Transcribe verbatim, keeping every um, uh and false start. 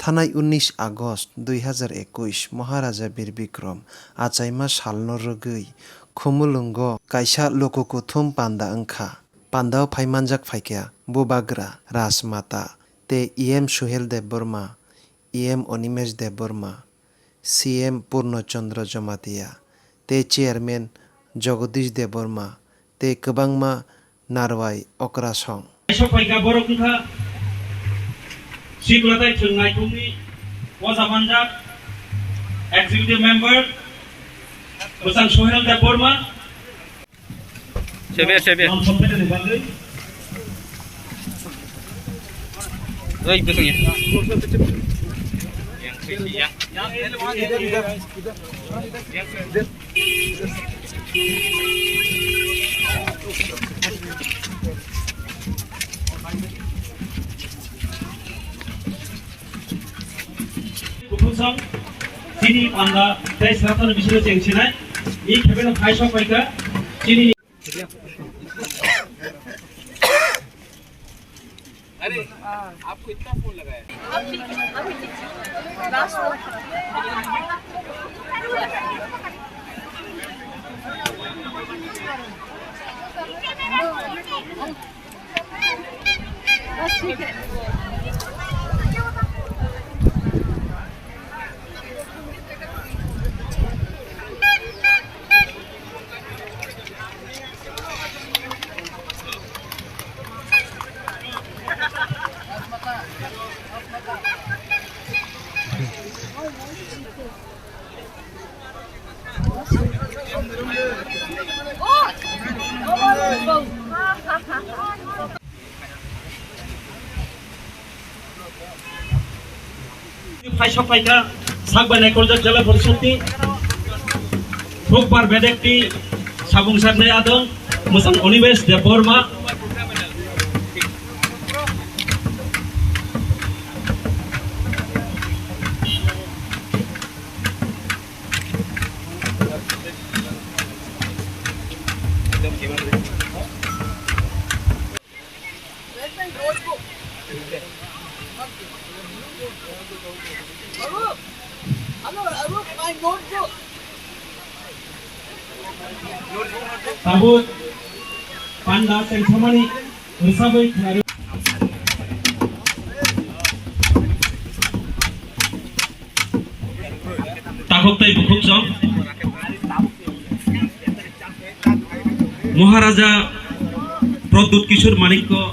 Thanai unis August dui hazar ekush Maharaja Bir Bikram achaima salno rwgwi Khumulwngo kaisa luku kuthum panda wngkha. Pandao phai manjak phaikha Bubagra Rajmata tei E M Suhel Debbarma, E M Animesh Debbarma, C M Purno Chandra Jamatia tei Chairman Jagadish Debbarma tei kwbangma narwai okrasong. Kaisa phaikha borok wngkha Sikla tai Thwngnaithungni Poja Manjak Executive Member Bwsang Suhel Debbarma. Sebe, sebe. Oi, bwswng ya. Yang, yang. Kuphungsong chini panda tei srathani bisingo chengsinai. I khebeno phai sok phaikha chini. अरे, आपको इतना फोन लगाया। Phai sok phaikha, sak bai naikolkha Jela Porishod ni Thukbar Bedekti Sabung Saknai Adong, Mwsang Animesh Debbarma. Tabuk panda tengsamani rwsabwi khwnari. Takhuk tei bukhuk chwng Maharaja Pradyut Kishore Manikya